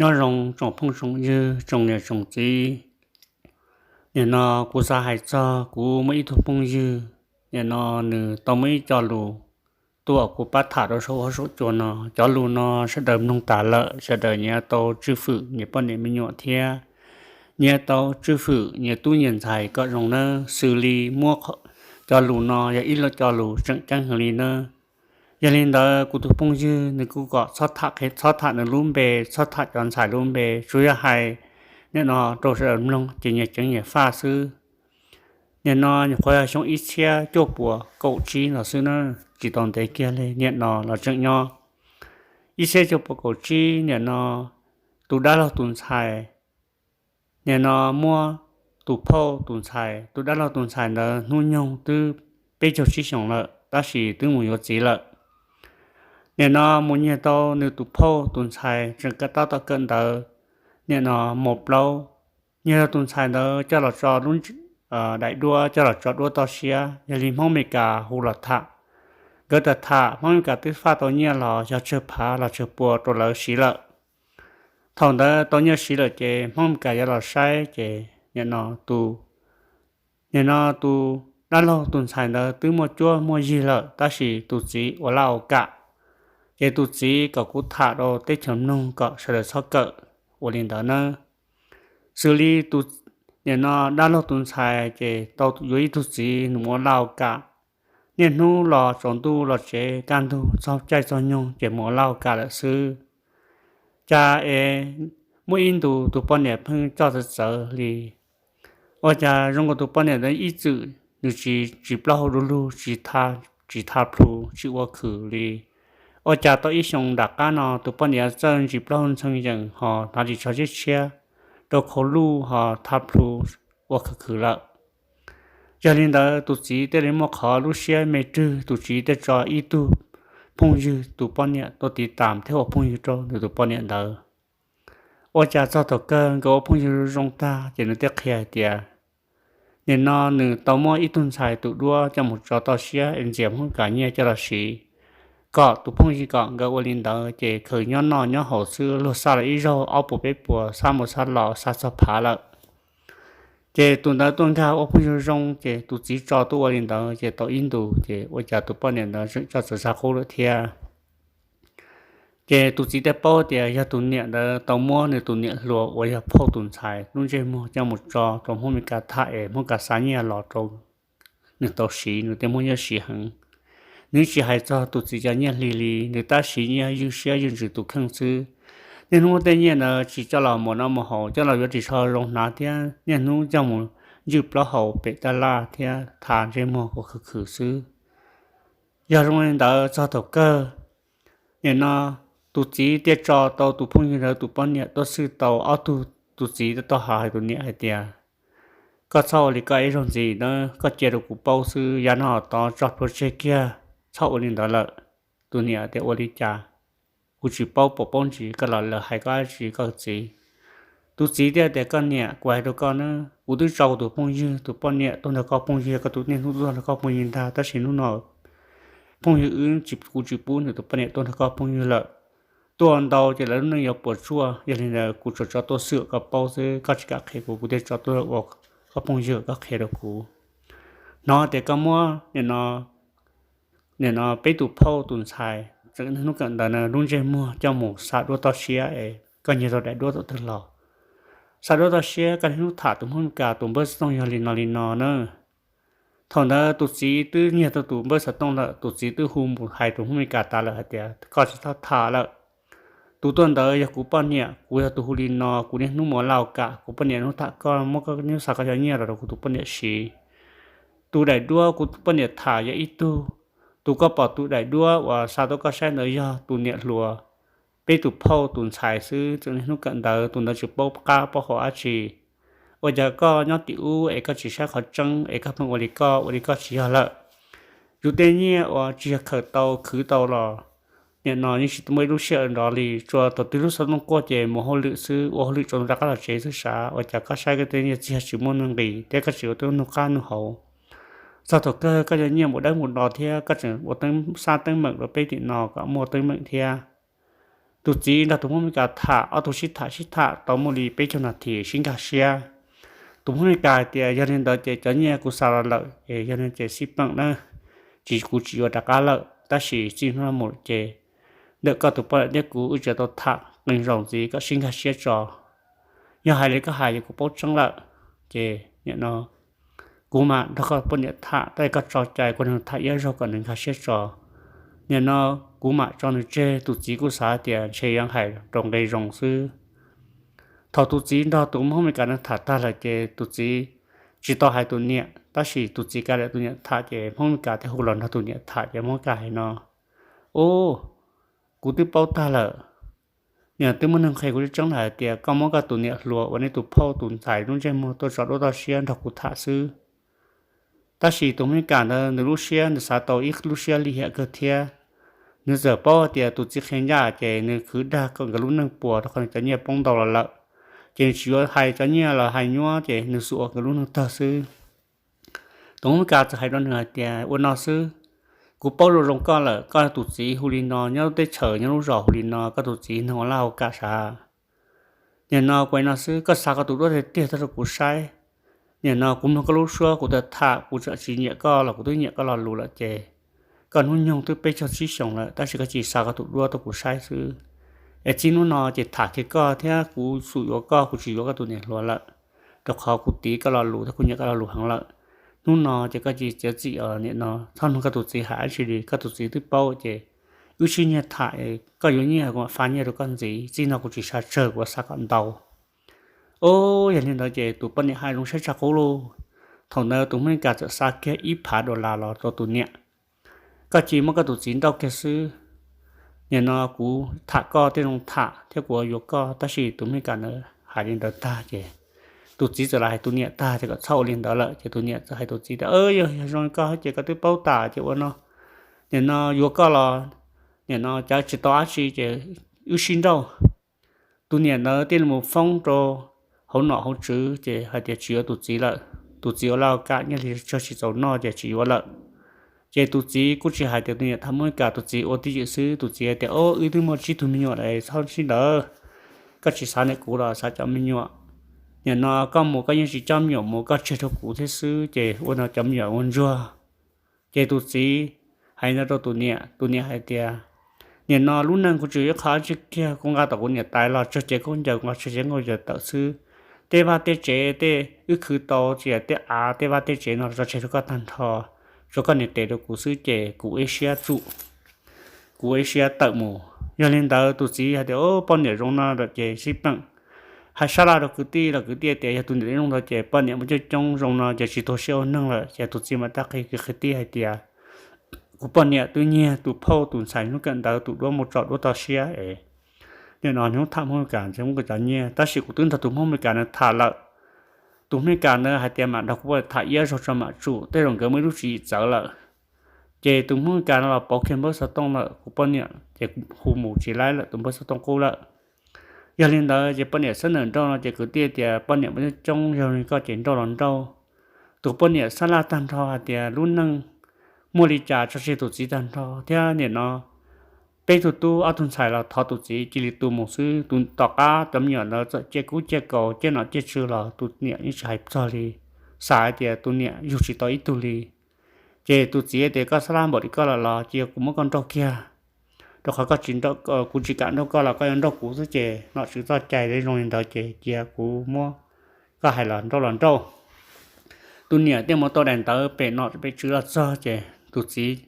Nyob zoo tsoom phooj tsoom ywg, tsoom niam tsoom txiv. Nim no kuv xav hais txog kuv muaj ib tug phooj ywg, nim no nws tau muaj ib co lus tuaj kuv pab tham rau saum huab saum cua no. Cov lus no sawv daws mloog tas lawm, sawv daws nyias tau tswj fwm nyias poj niam me nyuam thiab nyias tau tswj fwm nyias tub nyias ntxhais kom zoo nawb. Xws li muab cov lus no yog ib lo cov lus tseem ceeb heev li nawb. Yog li ntawd kuv tus phooj ywg nws kuj kom txhob tham nws lub npe, txhob tham cov ntxhais lub npe, tsuas yog hais nim no rau sawv daws mloog ces nyias ceev nyias faj xwb. Nim no nyuam qhuav yog xyoo ib txhiab cuaj puas kaum tsib no xwb na, tsis tau ntev kiag li, nim no los tseem nyob. Ib txhiab cuaj puas kaum tsib nim no tus dab laug tus ntxhais nim no muab tus phauj tus ntxhais, tus dab laug tus ntxhais ntawd hnub nyoog twb peb caug tsib xyoos lawm tab sis twb mus yuav txiv lawm. Nim no mus nyiag tau nws tus phauj tus ntxhais tseem kawm tab tom kawm ntawv, nim no mos plaub. Nyiag tau tus ntxhais ntawd coj los tso lub daim duab, coj los tso duab toj siab, yog li Hmoob Amelikas hu los tham. Nkawd tham tham Hmoob Amelikas twb faj tau nyiaj los yog tsawg phav los tsawg pua rau lawv siv lawm. Thaum ntawd tau nyiaj siv lawm ces Hmoob Amelikas yuav los saib ces nim no tus nim no tus dab laug tus ntxhais ntawd twb muaj cuab muaj yig lawm tab sis tus txiv ua laj ua kam. Ces tus txiv kom kuv tham rau teb chaws mloog kom sawv daws txhob kawm, ua li ntawd na. Xws li tus nim no dab laug tus ntxhais ces tau yuav ib tug txiv nws mus ua laj ua kam, niaj hnub los tsaus ntuj los tsev, kaj ntug txog caij txog nyoog ces mus ua laj ua kam lawm xwb. Cas es muaj ib ntus tus poj niam pheej coj txawv txawv li. Ua cas zoo nkaus tus poj niam ntawd ib txwm nws tsis ntsis plaub hau du lug, tsis tha plhu, tsis ua khwm li. Ua cas tau ib xyoos nram qab no tus poj niam txawj ntsis plaub hau ntxhee yeem ho hnav ris tsho tshiab tshiab rau khau luj ho tha plhu ua khwm khwm lawm. Yog li ntawd tus txiv thiaj li muaj qhov lub siab me rwg, tus txiv thiaj tso ib tug phooj ywg tus poj niam tuaj tiv tam thiab ua phooj ywg rau nws tus poj niam ntawd. Ua cas txog thaum kawg nkawd ua phooj ywg zoo tag ces nws thiaj qhia hais tias, nim no nws tau muab ib tug ntxhais tus duab coj mus tso toj siab es ntxias Hmoob Amelikas nyiaj coj los siv, kom tus phooj ywg kom nkawd ua li ntawd ces khaws nyob noj nyob haus xwb, luag xa los ib zaug ob puas peb puas, xa mus xa los xa txog phav lawm. Ces tus ntawd tuaj nkag ua phooj ywg zoo ces tus txiv tso tuaj ua li ntawd ces tau ib ntus ces ua cas tus poj niam ntawd tseem coj txawv txav qub lawm thiab. Ces tus txiv thiaj paub tias yog tus niam ntawd tau muab nws tus niam hluas uas yog phauj tus ntxhais lub ntsej muag coj mus tso rau Hmoob Amelikas tham es Hmoob Amelikas xa nyiaj los rau nws tau siv, nws thiaj muaj nyiaj siv heev. Nws tsis hais txog tus txiv cov nyiaj hli li, nws tab siv nyiaj ywj siab ywj ntsws tus kheej xwb. Niaj hnub tej nyiaj ntawd tsis coj los mus noj mus haus, coj los yuav ris tsho zoo hnav thiab niaj hnub coj mus ywj plaub hau pem taj laj thiab tha ntsej muag ua khwv khwv xwb. Yog zoo li ntawd txog thaum kawg, nim no tus txiv thiaj tso tau tus phooj ywg ntawd tus poj niam tuaj xwj tau ob tug. Tus txiv thiaj tau hais tus niam hais tias, koj txhob ua li koj ib zaug ntxiv nawb, koj cia rau kuv paub xwb, yav no tod tso plhuav tseg kiag, txhob ua li ntawd lawm. Tus niam tias, ua li cas? Kuv tsis paub pom paub ntsis koj los lawv hais koj dab tsi koj txiv? Tus txiv thiaj tias, koj niam, kuv hais rau koj na, kuv twb tso kuv tus phooj ywg tus poj niam tuaj nrog koj phooj ywg, koj tus niaj hnub tuaj nrog koj phooj ywg ntag, tab sis hnub no phooj ywg wb, kuv tsis pub nws tus poj niam tuaj nrog koj phooj ywg lawm. Tuaj ntau ces lawv lub neej yuav puas tsuaj, yog li ntawd kuv tsuas tso tuaj xwb kom koj paub xwb, koj tsis kam qhia kuv, kuv thiaj tso tuaj ua koj phooj ywg, koj qhia rau kuv. Hnov tias koj muab nim no peb tus phauj tus ntxhais tseem niaj hnub kawm ntawv na lub ntsej muag coj mus xa duab toj siab es koj nyiag tau daim duab tom twg los? Xa duab toj siab, koj niaj hnub tham tus Hmoob Amelikas tus npawb xov tooj yog li no li no na. Thaum ntawd tus txiv twb nyiag tau tus npawb xov tooj lawm, tus txiv twb hu mus hais tus Hmoob Amelikas tas lawm hais tias koj tsis txhob tham lawm. Tus tuaj ntawd yog kuv poj niam, kuv yog tus hu li no, kuv niaj hnub mus ua laj ua kam, kuv poj niam hnub tham koj, muab koj niaj hnub xa koj cov nyiaj los rau kuv tus poj niam siv. Tus daim duab kuv tus poj niam tham yog ib tug. Tus koj pom tus daim duab uas xa tuaj koj saib ntawd yog tus niam hluas, peb tus phauj tus ntxhais xwb, tseem niaj hnub kawm ntawv, tus ntawd tsis paub qab paub hau dab tsi. Ua cas koj nyob tim ub es koj tsis saib qhov tseeb es koj pheej ua li koj, ua li koj tsis yog lawm? Yus tej nyiaj uas tsis yog khaws tau khwv tau los, nim no yeej tsis muaj ib lub sij hawm nrov li, tsuas thaum twg lub xov tooj quaj ces mus hauj lwm xwb, ua hauj lwm tsaus ntuj rov qab los tsev xwb sav. Ua cas koj saib koj tej nyiaj txiag tsis muaj nuj nqis thiab koj tsis ua tau nuj qab nuj hau? Txog thaum kawg koj cov nyiaj mus dawb mus do thiab koj tseem ua teeb, xa teeb meem rau peb tim no kom muaj teeb meem thiab. Tus txiv nrog tus Hmoob Amelikas tham, ob tug sib tham sib tham tau muaj li peb caug nas this sib nkag siab. Tus Hmoob Amelikas hais tias yog li ntawd ces cov nyiaj kuv xa los lawm es yog li ces xij peem na, tsis, kuv tsis yuav rov qab lawm, tab sis txij hnub no mus ces ntawm koj tus poj niam thiab kuv wb tseem tau tham qee zaus ntxiv, koj sib nkag siab tso. Yog hais li koj hais ces kuv paub tseeb lawm. Ces nim no kuv mam nrog koj poj niam tham, tab sis koj tso cai kuv nrog nws tham ib zaug kom nws nkag siab tso. Nim no kuv mam tso nws tseg. Tus txiv kuj xav tias ntshe yuav hais rau nqe zoo xwb. Thaum tus txiv nrog tus Hmoob Amelikas no tham tag lawm ces tus txiv tsis tau hais tus niam, tab sis tus txiv kav liam tus niam tham ces Hmoob Amelikas thiaj hu los nrog tus niam tham ces Hmoob Amelikas hais no: Ub, kuv twb paub tag lawm. Niam, twb muaj neeg qhia kuv tseeb tseeb lawm hais tias koj muab koj tus niam hluas uas nej tus phauj tus ntxhais lub ntsej muag tuaj tso duab tso siab nrog kuv tham xwb. Tab sis tus Hmoob Amelikas ntawd nws lub siab nws xav tau ib lub siab lim hiam kawg thiab. Nws txawm paub hais tias tus txiv qhia ncaj ces nws khwv dag kom nkawd lub neej puas rau qhov nws cov nyiaj poob ntau los lawm, ces nws tsis yuav hais cov nyiaj los hais nyuab ces nws xum ua nkawd lub neej tawg xwb. Tus Hmoob Amelikas txawm hais rau nws hais tias ua no xwb, kuv paub zoo zoo koj lawm, koj tus txiv hu li no, nyob lub teb chaws nyob lub zos hu li no, koj tus txiv neeg ua laj ua kam sav. Nim no kuv hais no xwb, koj xa koj tus duab tiag tiag tuaj rau kuv saib. Nim no kuv mloog koj lub suab, kuv tau tham, kuv tseem tsis nyiam koj los kuv twb nyiam koj lo lus lawm ces koj hnub nyoog twb peb caug tsib xyoos lawm tab sis koj tsis xa koj tus duab tuaj kuv saib xwb. Es txij hnub no ces tham kiag koj thiab kuv xum yuav koj, kuv tsis yuav koj tus niam hluas lawm, rau qhov kuv tiv koj lo lus thiab kuv nyiam koj lo lus heev lawm. Hnub no ces koj cia li txiav txim, nim no txhob mloog koj tus txiv hais dab tsi li, koj tus txiv twb paub ces wb sib nyiag tham, koj yuav nyiaj kuv mam fa nyiaj rau koj ntxiv, txij no kuv tsis sawv tseg, kuv xa kom ntau. Ub, yog li ntawd ces tus poj niam hais zoo siab tshaj qub lauj. Thaum ntawd tus Hmoob Amelikas txawm xa kiag ib phav dollar los rau tus niam: Koj cia li muab koj tus txiv nrauj kiag xwb. Nim no kuv tham koj thiaj zoo tham thiab kuv yuav koj. Tab sis tus Hmoob Amelikas ntawd hais li ntawd tag ces tus txiv txawm los hais tus niam tag tias kom txhob ua li ntawd lawm ces tus niam txawm hais tus txiv tias: Yog, yog zoo li koj hais ces koj twb paub tas ces ua no, nim no yuav koj los nim no cav tsis tau dab tsi ces wb sib nrauj. Tus niam ntawd thiaj li mus foob rau hauv nom hauv tswv ces hais tias tsis yuav tus txiv lawm, tus txiv ua laj kam nyiaj hli tsawg tsis txaus noj ces tsis yuav lawm. Ces tus txiv kuj tsis hais tias tus niam tham Hmoob Amelikas, tus txiv ua twj ywm xwb. Tus txiv hais tias: Ub, wb twb muaj tsib tug me nyuam lawm, txhob sib nrauj, koj tsis xav ntawm kuv los xav cov me nyuam. Nim no koj mus koj yeej tsis coj me nyuam mus, koj tseg rau kuv thiab xwb ces ua no cov me nyuam ua ntsuag. Ces tus txiv hais no rau tus niam, tus niam hais tias: Nim no lub neej kuv tsis yuav ib qho dab tsi kiag, kuv nqa tau kuv niam tais los tsawg cev khaub ncaws, kuv nqa tsawg cev khaub ncaws tawm xwb. Tej vaj tej tsev tej wb khwv tau tsis yog tej av tej vaj tej tsev no tso tseg rau koj tag nrho, tsuas koj niam tes rau kuv xwb ces kuv ua ib siab txum, kuv ua ib siab tawm mus. Yog li ntawd tus txiv hais tias: Ub, poj niam zoo no lawm ces sib peem. Hais sab laj rau kwv tij los kwv tij tias yog tus niam zoo ntawd ces poj niam muaj coob coob, zoo no ces tsis tuag siab ua neeg lawm. Ces tus txiv mam tag qhia kwv tij hais tias: Kuv poj niam twb nyiag tus phauj tus ntxhais hnub kawm ntawv tus duab mus tso duab tso siab es nim no nws tham Hmoob Amelikas ntshe muab kuv cov nyiaj, tab sis kuv twb nrog tus Hmoob Amelikas no tham lawm. Tus Hmoob Amelikas ntawd hais tias mam nrog kuv poj niam tham ib zaug tso mam tsum, tej zaum nkawd muaj ib lub tswv yim txawv lawm. Ces tus Hmoob Amelikas no los pauv kiag npawb xov tooj lawm, kuv poj niam ces hu mus tsis laib lawm, tus npawb xov tooj qub lawm. Yog li ntawd ces poj niam xab nam nrauj no ces kwv tij tias poj niam muaj coob coob, yog li koj ces nrauj los nrauj. Tus poj niam sab laj tag nrho hais tias lub neej muaj li cas tso tseg tus txiv tag nrho thiab nim no peb tug tub ob tug ntxhais los thov tus txiv cia li tu mus xwb. Tus tom qab cov me nyuam ntawd txawm ciaj kub ciaj kaus ciaj nom ciaj tswv los tus niam yeej tsis hais txog li, xav hais tias tus niam yug tsis tau ib tug li. Ces tus txiv tias koj sab laj npaum li koj los los cia kuv muab koj nrauj kiag, rau qhov koj tsis, kuv tsis kam nrauj koj los koj yuav nrauj kuv xwb ces nom tswv txoj cai zoo li ntawd ces cia kuv muab koj hais los nrauj los nrauj. Tus niam thiaj mus tau daim ntawv pem nom pem tswv los txog ces tus txiv,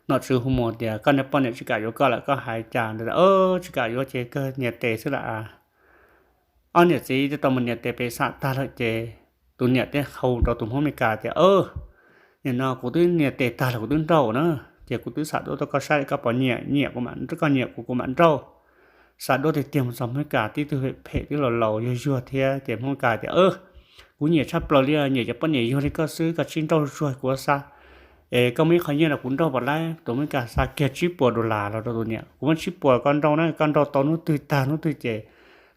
nom tswv hu mus tias koj niag poj niam tsis kam yuav koj lawm, koj hais cas ntawd, tsis kam yuav ces kawg nias tes xwb lawm. Ob niam txiv thiaj tau mus nias tes pem xam tag lawm ces tus niam thiaj hu rau tus Hmoob Amelikas tias, nim no kuv twb nias tes tag lawm, kuv twb nrauj na, ces kuv twb xam duab tuaj koj saib, koj puas nyiam, nyiam kuv mam, koj nyiam kuv kuv mam nrauj. Xam duab tiag tiag mus txog Hmoob Amelikas tib tug phem twb laus laus yuag yuag thiab ces Hmoob Amelikas tias, kuv nyiam tshaj plaws li, nyiam cov poj niam yuag li koj xwb, koj tsis nrauj zuag kuv xwb. Es koj muaj ib qho nyiaj los kuv nrauj puas laib. Tus Hmoob Amelikas xa kiag tsib puas dollar los rau tus niam, kuv muab tsib puas koj nrauj na, koj nrauj tau hnub twg tag hnub twg ces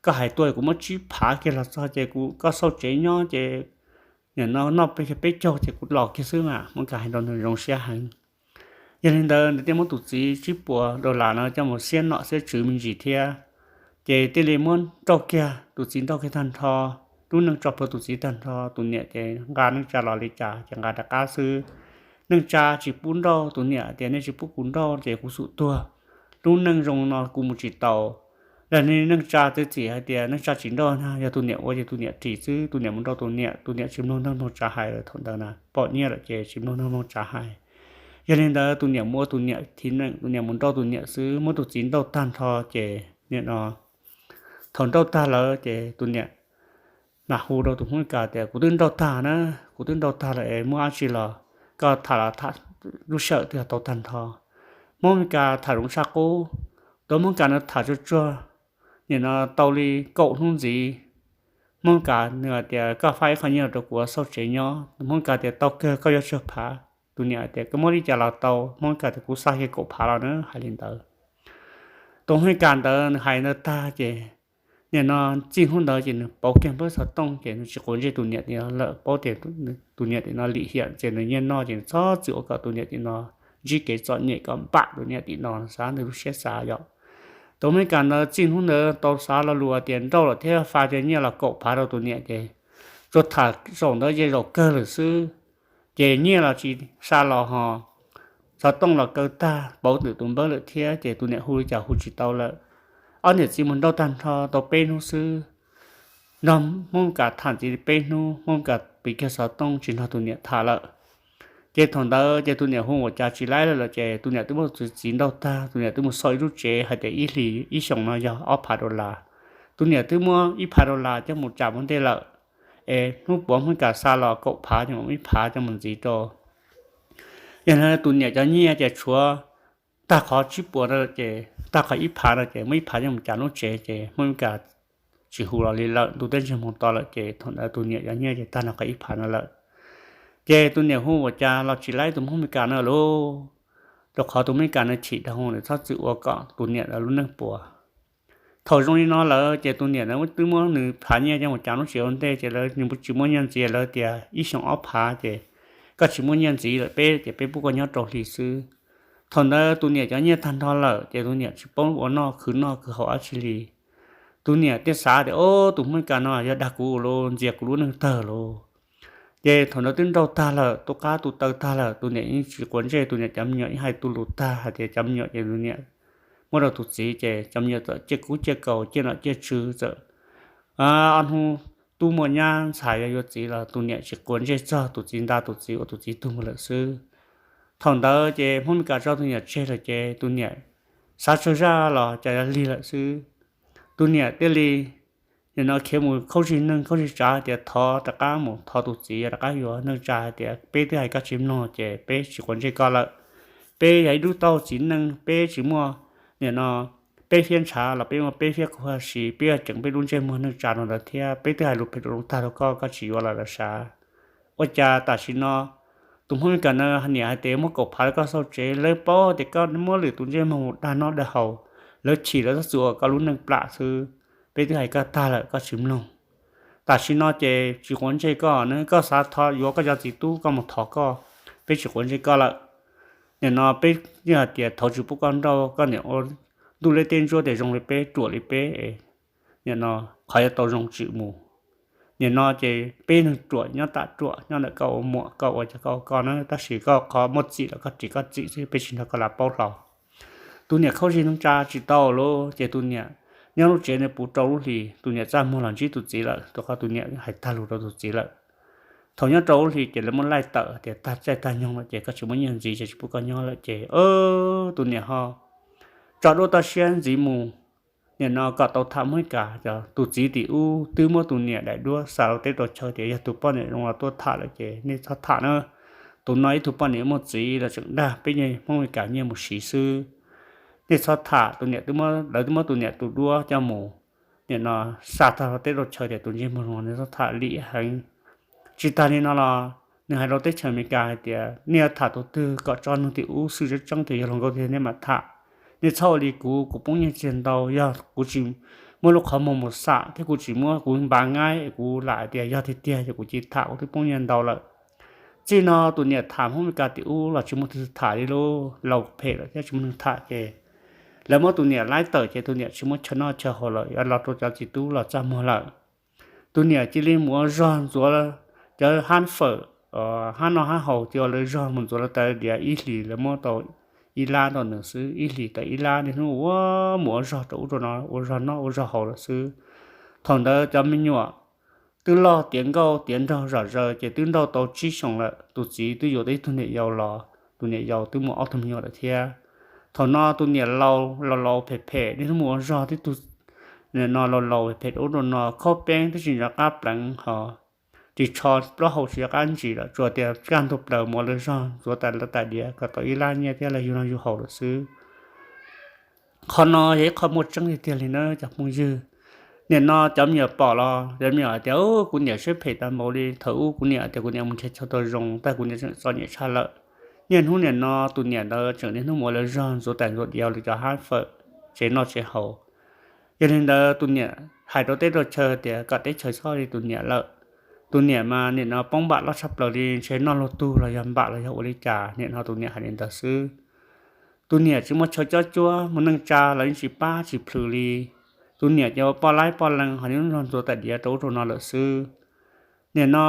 koj hais tuaj kuv muab tsib phav kiag los txog ces kuv, koj xauj tsev nyob ces nim no noj peb caug ces kuv los kiag xwb mas. Hmoob Amelikas hais rau nws zoo siab heev. Yog li ntawd nws thiaj muab tus txiv tsib puas dollar no coj mus xiab nom xiab tswv me ntsis thiab. Ces thiaj li muab nrauj kiag, tus txiv nrauj kiag tag nrho, lub neej tso plhuav tus txiv tag nrho. Tus niam ces nqa neej tsa los li cas ces nqa rov qab xwb. Neej tsa tsis pub nrauj tus niam tias nej tsis pub kuv nrauj ces kuv xum tuag, lub neej zoo no kuv mus tsis tau. Lam neej tsa txiav txim hais tias neej tsa tsis nrauj na, yog tus niam ua ces tus niam ris xwb, tus niam mus nrauj tus niam, tus niam tsis mloog neeg mloog tsav hais lawm. Thaum ntawd na pom nyiaj lawm ces tsis mloog neeg mloog tsav hais. Yog li ntawd tus niam mus ua tus niam thiv neej, tus niam mus nrauj tus niam xwb, muab tus txiv nrauj tag nrho ces nim no thaum nrauj tag lawm ces tus niam mam hu rau tus Hmoob Mes Kas tias kuv twb nrauj tag na, kuv twb nrauj tag lawm es muaj dab tsi los koj tham los tham, lub sij hawm twg tau tag nrho. Hmoob Mes Kas tham zoo tshaj qub, tus Hmoob Mes Kas no tham tsuag tsuag, nim no tau li kaum hnub ntxiv, Hmoob Mes Kas nws hais tias koj fab ib qho nyiaj rau kuv ua xauj tsev nyob. Hmoob Mes Kas tias tau kawg, koj yuav tsawg phav? Tus niam hais tias koj muab li cas los tau. Hmoob Mes Kas tias kuv xa kiag kaum phav los na, hais li ntawd. Tus Hmoob Mes Kas ntawd nws hais ntawd tag ces nim no txij hnub ntawd ces nws pauv kiag npawb xov tooj ces nws tsis quav ntsej tus niam tim no lawm, paub tias tus niam tim no lim hiam ces nws nyiaj noj ces nws txhob txwm ua kom tus niam tim no ntsib kev txom nyem kom npam tus niam tim no, xav ntawm lub siab xav yom. Tus Hmoob Mes Kas ntawd txij hnub ntawd tau xav lo lus tias nrauj lawm thiab fa cov nyiaj los kaum phav rau tus niam ces tsuas tham zaum ntawd ces zaum kawg lawm xwb. Ces nyiaj los tsis xa los ho, xov tooj los kaw tag, pauv ntawm tus npawb lawm thiab ces tus niam hu li cas hu tsis tau lawm. Ob niam txiv mus nrauj tag nrho tau peb hnub xwb, nrog Hmoob Mes Kas tham ntxiv li peb hnub, Hmoob Mes Kas piv kiag xov tooj tsis nrog tus niam tham lawm. Ces thaum ntawd ces tus niam hu ua cas tsis laib lawm ces tus niam twb muab tus txiv nrauj tag, tus niam twb mus xauj ib lub tsev hais tias ib hlis ib xyoos no yog ob phav dollar. Tus niam twb muab ib phav dollar coj mus tsam ua ntej lawm, es hnub puav Hmoob Mes Kas xa los kaum phav ces mam muab ib phav coj mus ntxiv rau. Yog li tus niam cov nyiaj ces tshuav tag qhov tsib puas no ces, tag qhov ib phav no ces muab ib phav coj mus tsam lub tsev ces Hmoob Mes Kas tsis hu los li lawm, ntuj teb ntsiag moo to lawm ces thaum ntawd tus niam cov nyiaj ces tag nrho qhov ib phav no lawm. Ces tus niam hu ua cas los tsis laib tus Hmoob Mes Kas no lauj, rau qhov tus Hmoob Mes Kas no chim dhau, nws txhob txwm ua kom tus niam lub neej puas. Thaum zoo li no lawm ces tus niam ntawd twb muab nws phav nyiaj coj mus tsam lub tsev ua ntej ces lawv, nws tsis muaj nyiaj ntxiv, lawv tias ib xyoos ob phav ces koj tsis muaj nyiaj ntxiv lawm peb ces peb pub koj nyob rau hli xwb. Thaum ntawd tus niam cov nyiaj tag nrho lawm ces tus niam tsis paub ua noj khwv noj khwv haus dab tsi li. Tus niam thiaj xav tias, o, tus Hmoob Mes Kas no yog dag kuv los ntxias kuv lub neej tawg lauj. Ces thaum ntawd twb nrauj tag lawm, tu qab tu taw tag lawm, tus niam yeej tsis quav ntsej, tus niam cov me nyuam yeej hais tu lus tag hais tias cov me nyuam ces tus niam muab rau tus txiv ces cov me nyuam txawm ciaj kub ciaj kaus, ciaj nom ciaj tswv, txawm ob hnub tub muaj nyab ntxhais yuav yuav txiv los tus niam tsis quav ntsej txog, tus txiv nta tus txiv ua tus txiv tuag mus lawm xwb. Thaum ntawd ces Hmoob Mes Kas tso tus niam tseg lawm ces tus niam xav tsawg zaj los cas yog lig lawm xwb. Tus niam thiaj li nim no khiav mus khaub zig neej khaub zig tsav hais tias thov rov qab mus thov tus txiv rov qab yuav neej tsa hais tias peb twb hais koj tsis mloog ces peb tsis quav ntsej koj lawm. Peb yog ib lub tauj txiv neej, peb tsis muaj, nim no peb fiab ntshav los peb muaj peb fiab khuab si, peb yuav ceev peb lub ntsej muag neej tsa rau ntawd thiab, peb twb hais lus phem rau tag rau koj, koj tsis yuav los lawm sav. Ua cas tam sim no tus Hmoob Mes Kas no niam hais tias muab kaum phav rau koj xauj tsev, lawv paub tias koj muab lwm tus ntsej muag mus dag noj dag haus, lawv chim lawv txhob txwm ua koj lub neej plam xwb. Peb twb hais koj tag lawm koj tsis mloog. Tam sim no ces tsis quav ntsej koj ne, koj xav thov yuav koj cov txiv tub koj mus thov koj, peb tsis quav ntsej koj lawm. Nim no peb yeej hais tias thaum tsis pub koj nrauj, koj niam ua ntuj liab teb ntsuab tias zoo li peb, ruam li peb, nim no qhov yuav tau zoo tsim mus. Nim no ces peb neeg ruam nyob tam ruam, nyob ntawm koj ua muam, koj ua ces koj ua koj na, tab sis koj qhov muaj txim los koj ris koj txim xwb, peb tsis nrog koj lav paub hlo. Tus niam khaub zig neej tsa tsis tau lauj, ces tus niam nyob lub tsev no puv rau lub hlis, tus niam txaj muag los ntsib tus txiv lawm, rau qhov tus niam hais tag lus rau tus txiv lawm. Thaum nyob rau lub hlis ces lawv muab laij tawm tias tag caij tag nyoog lawm ces koj tsis muaj nyiaj ntxiv ces tsis pub koj nyob lawm ces tus niam ho tso duab toj siab ntxiv mus. Nim no kom tau tham Hmoob Mes Kas, cov tus txiv tim ub twb muab tus niam daim duab xa rau teb rau chaw tias yog tus poj niam zoo los tuaj tham lawm ces nej txhob tham na. Tus no ib tug poj niam muaj txiv los tseem dag peb Hmoob Mes Kas nyiaj mus siv xwb. Nej txhob tham, tus niam twb muab, lawv twb muab tus niam tus duab coj mus, nim no xa tag rau teb rau chaw tias tus ntsej muag zoo, nej txhob tham lim heev. Tsis tas li no los nws hais rau teb chaws Amelikas hais tias nej yuav tham tus twg kom tso neeg tim ub xwm tseeb tseeb tias yog hluas nkauj tiag nej mam tham. Nej txhob ua li kuv, kuv poob nyiaj txiag ntau, yog kuv tsis muab lub qhov muag mus xam thiab kuv tsis muab kuv npav ngaib, kuv lam hais tias yog tiag tiag ces kuv cia li tham, kuv twb poob nyiaj ntau lawm. Txij no tus niam tham Hmoob Mes Kas tim ub los tsis muaj tus tham li lauj, laus phem lawm thiab tsis muaj neeg tham ces Lawv muab tus niam laib tawm ces tus niam tsis muaj chaw noj chaw haus lawm, yuav los rau cov txiv tub los txaj muag lawm. Tus niam cia li mus ua zog ntxuav cov hab fawm, hab noj hab haus, cia ua lawv zog mus ntxuav lawv tas diav ib hlis lawv muab tau ib lab rau nws xwb, ib hlis tau ib lab, niaj hnub ua mus ua zog rau ub rau no, ua zog noj ua zog haus lawm xwb. Thaum ntawd cov me nyuam twb loj tiav nkauj tiav nraug zom zaws ces twb nrauj tau tsib xyoos lawm, tus txiv twb yuav tau ib tug niam yau los, tus niam yau twb muaj ob tug me nyuam lawm thiab. Thaum no tus niam laus laus phem phem, niaj hnub mus ua zog, tib tug no laus laus phem phem rau ub rau no, khaub peeb twb tsis nco qab pleev hos ris tsho plaub hau tsis nco qab ntsis lawm, tsuas tias kaj ntug plaws mus ua lawv zog ntxuav tas lawv tas diav kom tau ib lab nyiaj thiab lawv yug noj yug haus lawm xwb. Qhov no yog ib qho muaj tseeb tiag tiag li na cov phooj ywg. Nim no cov me nyuam pom los cov me nyuam hais tias, Kuv niam siab phem tag npaum li, thaum ub kuv niam tias kuv niam mus nrhiav chaw tau zoo, tab kuv niam tseem txom nyem tshaj lawm. Niaj hnub nim no tus niam ntawd tseem niaj hnub mus ua lawv zog ntxuav tas ntxuav diav lawv cov hab fawm, tsev noj tsev haus. Yog li ntawd tus niam hais rau teb rau chaw tias kom teb chaws txhob li tus niam lawm. Tus niam mas nim no poob npam loj tshaj plaws li, ntshe noj luag tug los yog npam los yog ua li cas, nim no tus niam hais li ntawd xwb. Tus niam tsis muaj chaw cob cuab, mus neej tsa los yeej tsis pab tsis plhws li. Tus niam ces ua poj laib poj leeg ho niaj hnub zog ntxuav tas diav rau ub rau no lawm xwb. Nim no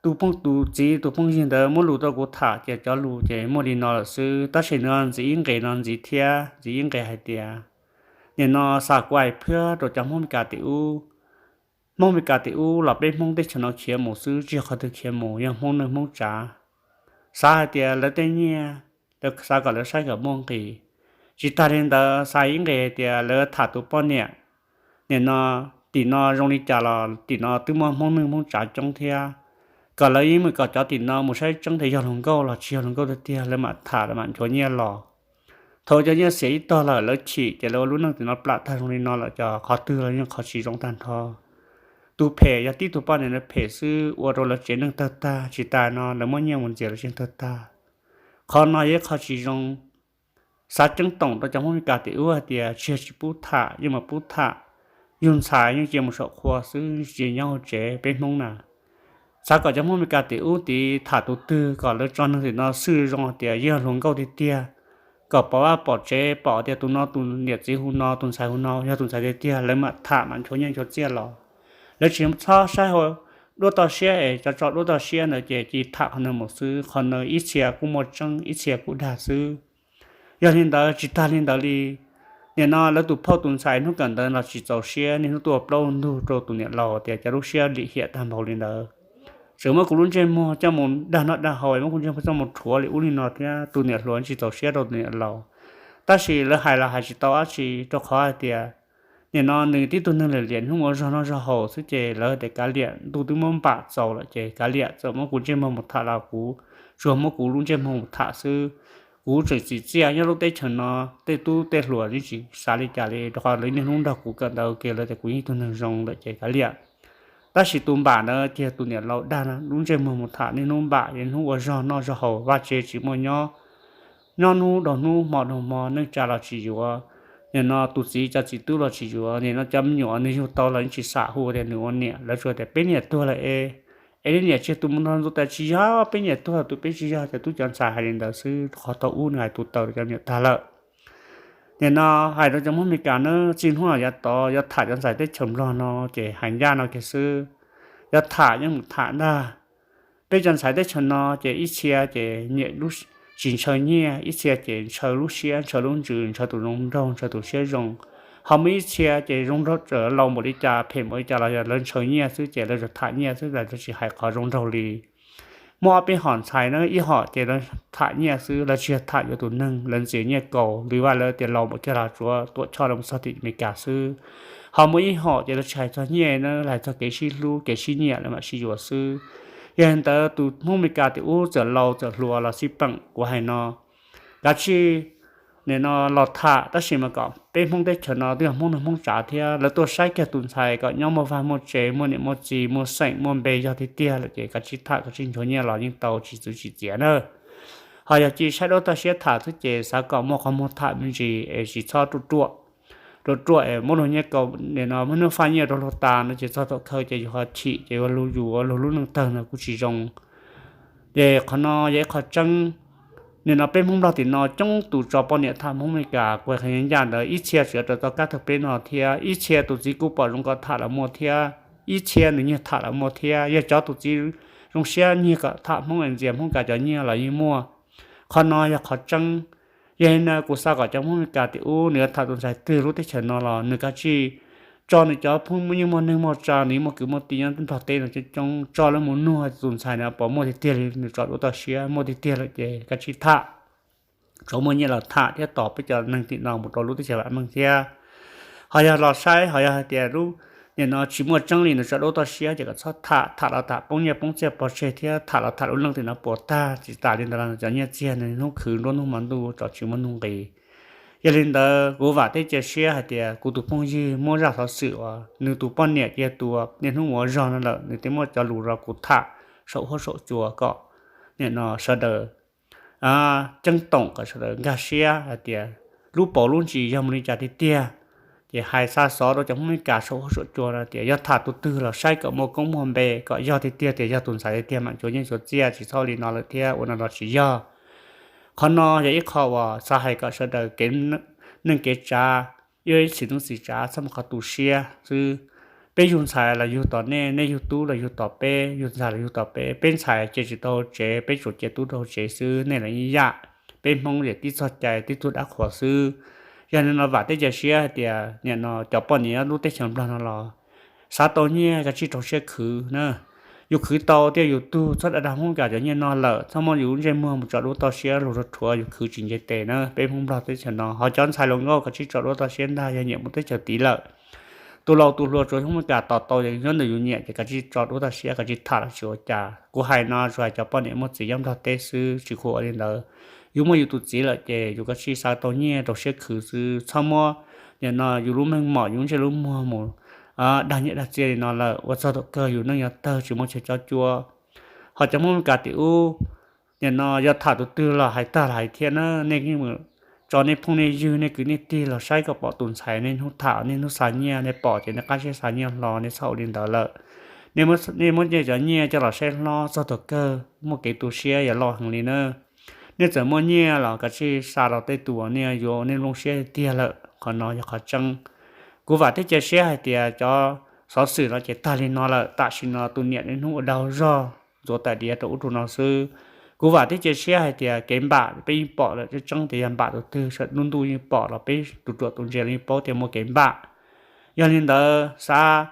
tus phooj tus txiv tus phooj ywg ntawd muab lus rau kuv tham ces cov lus ces muaj li no lawm xwb, tab sis nws ntxiv ib nqes no ntxiv thiab ntxiv ib nqes hais tias, nim no xa kuv hais phiab rau cov Hmoob Meskas tim ub. Hmoob Meskas tim ub los peb Hmoob teb chaws no khiav mus xwb, tsis yog qhov twg khiav mus, yog Hmoob neej Hmoob tsav. Xav hais tias lawv tej nyiaj, lawv xav kom lawv saib kom muaj nqis. Tsis tag li ntawd, xav ib nqes hais tias lawv tham tus poj niam, nim no tim no zoo li cas los tim no twb muaj Hmoob neej Hmoob tsav coob thiab, kom lawv yeej mus kom cov tim no mus saib tseeb tias yog hluas nkauj los tsis yog hluas nkauj tiag tiag, lawv mam tham lawv mam nchuav nyiaj los. Thaum cov nyiaj xiam ib tog lawm lawv chim ces lawv ua lub neej tim no plam tag zoo li no lawm, cov qhov twg los yeej qhov tsis zoo tag nrho. Tus phem yog tib tug poj niam ntawd phem xwb ua rau lawv tsev neeg tawg tag, tsis tas no lawv muab nyiaj mus ntxias lawv tsev neeg tawg tag. Qhov no yog ib qho tsis zoo. Xav ceeb toom rau cov Hmoob Meskas tim ub hais tias tsis yog tsis pub tham, yeej mus pub tham. Yug ntxhais yeej cia mus saum qhua xwb, tsis nyob hauv tsev, peb Hmoob na. Xav kom cov Hmoob Meskas tim ub tid tham tus twg kom lawv tso neeg tim no xwj zoo hais tias yog hluas nkauj tiag tiag, kom pom vaj pom tsev pom tias tus no tus niam txiv hu no, tus ntxhais hu no, yog tus ntxhais tiag tiag lawv mam tham mam nchuav nyiaj nchuav txiaj los. Lawv tsis txhob saib hauv duab toj siab es cov tso duab toj siab ntawd ces cia tham qhov ntawd mus xwb, qhov ntawd ib txhia kuj muaj tseeb ib txhia kuj dag xwb. Yog li ntawd tsis tag li ntawd li, nim no lawv tus phauj tus ntxhais hnub kawm ntawv los tsis txaus siab, niaj hnub tuaj plaub ntug rau tus niam laus tias cov lub siab lim hiam tag npaum li ntawd. Tseem muab kuv lub ntsej muag coj mus dag noj dag haus, muab kuv ntsej muag coj mus rhuav li ub li no thiab, tus niam hluas tsis txaus siab rau tus niam laus. Tab sis lawv hais los hais tsis tau dab tsi, rau qhov hais tias nim no nws tib tug neeg liam liam hnub ua zog noj zog haus xwb ces lawv tias kav liam, ntuj twb muab npam txaus lawm ces kav liam, txawm muab kuv ntsej muag mus tham los kuv tsuas muab kuv lub ntsej muag mus tham xwb. Kuv tseem txim txiaj nyob lub teb chaws no, tej tub tej hluas yeej tsis xav li cas li, rau qhov lawv niaj hnub nrog kuv kawm ntawv ua ke, lawv tias kuv yeej ib tug neeg zoo lawm ces kav liam. Tab sis tus npam ntawd ces tus niam laus dag lub ntsej muag mus tham, niaj hnub npam, niaj hnub ua zog noj zog haus, vaj tse tsis muaj nyob, nyob hnub dhau hnub hmo dhau hmo, neej tsa los tsis yuav. Nim no tus txiv cov txiv tub los tsis yuav, nim no cov me nyuam nws yug tau los yeej tsis xam hu tias nws ua niam, lawv tsuas tias peb niam tuag lawm es, es niam tsis tus mus nrog ntxuav tas, tsis yog peb niam tuag, tus peb tsis yog, cov tub cov ntxhais hais li ntawd xwb, qhov thaum ub nws hais tus taw rau cov me nyuam tag lawm. Nim no hais rau cov Hmoob Meskas nawb, txij hnub no yav tod yuav tham cov ntxhais teb chaws Nplog no ces hais ncaj no kiag xwb. Yuav tham yeej mus tham ntag. Peb cov ntxhais teb chaws no ces ib txhia ces nyiam lub, tsis ntshaw nyiaj, ib txhia ces ntshaw lub siab, ntshaw lub ntsws, ntshaw tus zoo nraug, ntshaw tus siab zoo. Ho muaj ib txhia ces zoo nraug, laus npaum li cas, phem npaum li cas los yog lawv ntshaw nyiaj xwb ces lawv tsuas tham nyiaj xwb, lawv tsis hais qhov zoo nraug li. Muaj ob peb hom ntxhais na, ib hom ces lawv tham nyiaj xwb, lawv tsis yog tham yuav tus neeg, lawv ntxias nyiaj kaus, lwm vaj lawv tias laus npaum kiag los tsuav tuam choj lawv mus txog tim Amelikas xwb. Ho muaj ib hom ces lawv tsis hais txog nyiaj na, lawv hais txog kev sib hlub kev sib nyiam lawv mam sib yuav xwb. Yog li ntawd tus Hmoob Amelikas tim ub txawm laus txawm hluas los xij peem, kuv hais no, kav tsij nim no los tham, tab sis mas kom peb Hmoob teb chaws no twb yog Hmoob neeg Hmoob tsav thiab, lawv tuaj saib kiag tus ntxhais kom nyob muaj vaj muaj tse, muaj niam muaj txiv, muaj xeem muaj npe yog tiag tiag lawm ces kav tsij tham, kav tsij nchuav nyiaj los yeej tau, tsis txwv tsis txiav na. Ho yog cia saib duab toj siab tham xwb ces xav kom muaj qhov muag tham me ntsis es tsis txhob ruaj ruaj, ruaj ruaj es muab luag nyiaj kaus nim no muab hnub faj nyiaj rau luag tas no ces txog thaum khaws ces yus ho chim ces ua luag yus ua luag lub neej tawg no kuj tsis zoo. Ces qhov no yog ib qho tseeb. Nim no peb Hmoob Nplog tim no coob tus tso poj niam tham Hmoob Meskas, kuv qhia ncaj ntawd ib txhia tseem rau tau kab tug peb no thiab, ib txhia tus txiv kuj pom zoo kom tham los muaj thiab, ib txhia nws nyiag tham los muaj thiab, yog cov tus txiv zoo siab nyiag kom tham Hmoob ntxias Hmoob Meskas cov nyiaj los yeej muaj. Qhov no yog qhov tseeb. Yog li no kuv xav kom cov Hmoob Meskas tim ub nws yuav tham tus ntxhais twg lub teb chaws no los nws kav tsij tso nws cov phooj ywg muaj neeg muaj tsa, nws muaj kwv muaj tij nyob Nplog teb no coob coob, tso lawv mus nug tus ntxhais no puas muaj tiag tiag li nws tso duab toj siab, muaj tiag tiag lawm ces kav tsij tham. Tsuas muaj nyiaj los tham thiab tos peb cov neeg tim no mus rau lub teb chaws vam meej thiab. Ho yog los saib, ho yog hais tias lub nim no tsis muaj tseeb li nws tso duab toj siab ces kom txhob tham, tham los tham poob nyiaj poob txiaj pov tseg thiab tham los tham lub neej tim no puas tag, tsis tas li ntawd los cov nyiaj txiag nws hnub khwv nruab hnub hmo ntuj tso tsis muaj nuj nqis. Yog li ntawd kuv vam thiab cia siab hais tias kuv tus phooj ywg muab zaj xov xwm uas nws tus poj niam cia tus niaj hnub mus ua zog no lawm, nws twb muab cov lus rau kuv tham saum huab saum cua kom nim no sawv daws ceeb toom, kom sawv daws nkag siab hais tias lub paus lub ntsis yog mus li cas tiag tiag. Ces hais xa xov rau cov Hmoob Meskas saum huab saum cua no tias yog tham tus twg los saib kom muaj koob muaj npe, kom yog tiag tiag tias yog tus ntxhais tiag tiag mam cuav nyiaj cuav txiaj, tsis txhob li no lawm thiab ua no los tsis yog. Qhov no yog ib qho uas xav hais kom sawv daws kev neej kev tsav, ib txhis neej txhis tsav txhob muaj qhov tu siab xwb. Peb yug ntxhais los yug tos nej, nej yug tub los yug tos peb, yug ntxhais los yug tos peb. Peb ntxhais cia tsis tau hauv tsev, peb tsuas cia tub rau hauv tsev xwb, nej los ib yam. Peb Hmoob ces tib txoj cai tib tug dab qhuas xwb. Yog li no vam thiab cia siab hais tias nim no cov poj niam lub teb chaws Nplog no los xav tau nyiaj kav tsij rau siab khwv na. Yus khwv tau thiab yus tug, txhob dag Hmoob Meskas cov nyiaj no lawm, txhob muab yus lub ntsej muag mus tso duab toj siab, luag rhuav yus khwv tsis nce tes na. Peb Hmoob Nplog teb chaws no ho cov ntxhais hluas nkauj kav tsij tso duab toj siab ntag, yog nyiam mus teb chaws tid lawm. Tus laus tus hluas tsuas Hmoob Meskas tos tau nyob ntawm yus nyiam ces kav tsij tso duab toj siab, kav tsij tham los tsis ua cas. Kuv hais no tsuas hais cov poj niam muaj txiv nyob Nplog teb xwb, tsis khuv ua li ntawd. Yus muaj yus tus txiv lawm ces yus kav tsij xav tau nyiaj rau siab khwv xwb, txhob muab nim no yus lub meej mom yus lub ntsej lub muag mus dag nyiaj dag txiaj li no lawm, ua txog thaum kawg yus neej yuav tawg tsis muaj chaw cob cuab. Ho cov Hmoob Meskas tim ub, nim no yog tham tus twg los hais tag los hais thiab na, nej tso nej phooj nej ywg nej kwv nej tij los saib kom pom tus ntxhais, nej hnub tham nej hnub xa nyiaj, nej pom ces nej qab siab xa nyiaj hlo, nej txhob ua li ntawd lawm. Nej muab nej cov nyiaj coj los saib hlob, txog thaum kawg muaj kev tu siab yog loj heev li na. Nej txawm muaj nyiaj los kav tsij xa rau tej tus uas nej yuav nej nplooj siab tiag lawm, qhov no yog qhov tseeb. Kuv vam thiab cia siab hais tias cov xov xwm no ces tag li no lawm, tam sim no tus niam niaj hnub ua dag zog ntxuav tais diav rau ub rau no xwb. Kuv vam thiab cia siab hais tias kev npam peb yeej pom lawm, tseeb tseeb tias yog npam tus twg sawv daws lub ntuj yeej pom los peb tus ruam tus ntse los yeej paub tias muaj kev npam. Yog li ntawd xav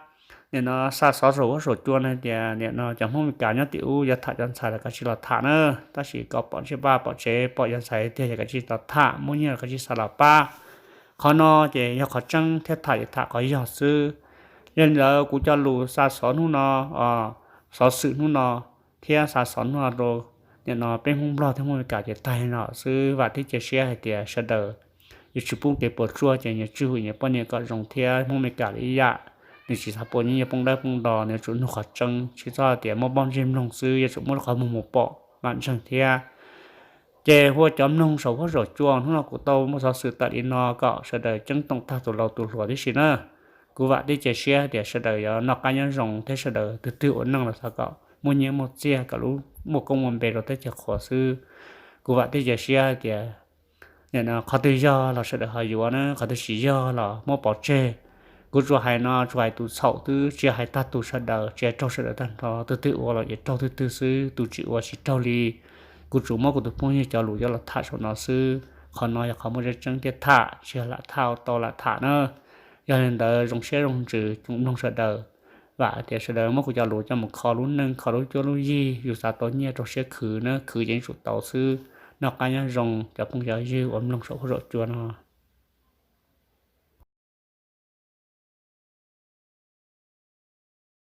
nim no xa xov saum huab saum cua no tias nim no cov Hmoob Meskas nyob tim ub yuav tham cov ntxhais los kav tsij los tham na, tab sis kom pom ntsej paj pom tsev pom yog ntxhais tiag ces kav tsij los tham, muaj nyiaj los kav tsij xa los pab. Qhov no ces yog qhov tseeb thiab tham ces tham qhov yog xwb. Yog li ntawd kuv cov lus xa xov hnub no, xov xwm hnub no thiab xa xov hnub no rau nim no peb Hmoob Nplog thiab Hmoob Meskas ces tag li no xwb. Vam thiab cia siab hais tias sawv daws yuav tsis pub kev puas tsuaj ces nyias tswj hwm nyias poj niam kom zoo thiab. Hmoob Meskas los ib yam, nws tsis xav pub nyiaj poob dawb poob do, nws yuav tsum nug qhov tseeb, tsis txhob tias muab pob ntseg mloog xwb, yuav tsum muab qhov muag mus pom mam ntseeg thiab. Ces hu ua cov mloog saum huab saum cua, hnub no kuv tau muaj xov xwm tawm li no kom sawv daws ceeb toom tag tus laus tus hluas tib si na. Kuv vam thiab cia siab tias sawv daws yuav noj qab nyob zoo thiab sawv daws tus twg ua neej los xav kom muaj nyiaj muaj txiaj, kom lub muaj koob muaj npe rau teb chaws qhuas xwb. Kuv vam thiab cia siab hais tias nim no qhov twg yog los sawv daws ho yuav na, qhov twg tsis yog los muab pov tseg. Kuv tsuas hais no tsuas hais tus txhaum xwb, tsis hais tag tus sawv daws, tsis hais raug sawv daws tag nrho, tus twg ua los ces raug twg twg xwb, tus tsis ua tsis raug li. Kuv tsuas muab kuv tus phooj ywg cov lus coj los tham saum no xwb. Qhov no yog qhov muaj tseeb tseeb thiaj tham, tsis yog lam tham tau lam tham na. Yog li ntawd zoo siab zoo ntsws tsoom mloog sawv daws, vam tias sawv daws muab kuv cov lus coj mus kho lub neej kho lub cuab lub yig, yus xav tau nyiaj rau siab khwv na, khwv ces yeej tsum tau xwb. Noj qab nyob zoo cov phooj cov ywg uas mloog saum huab saum cua no.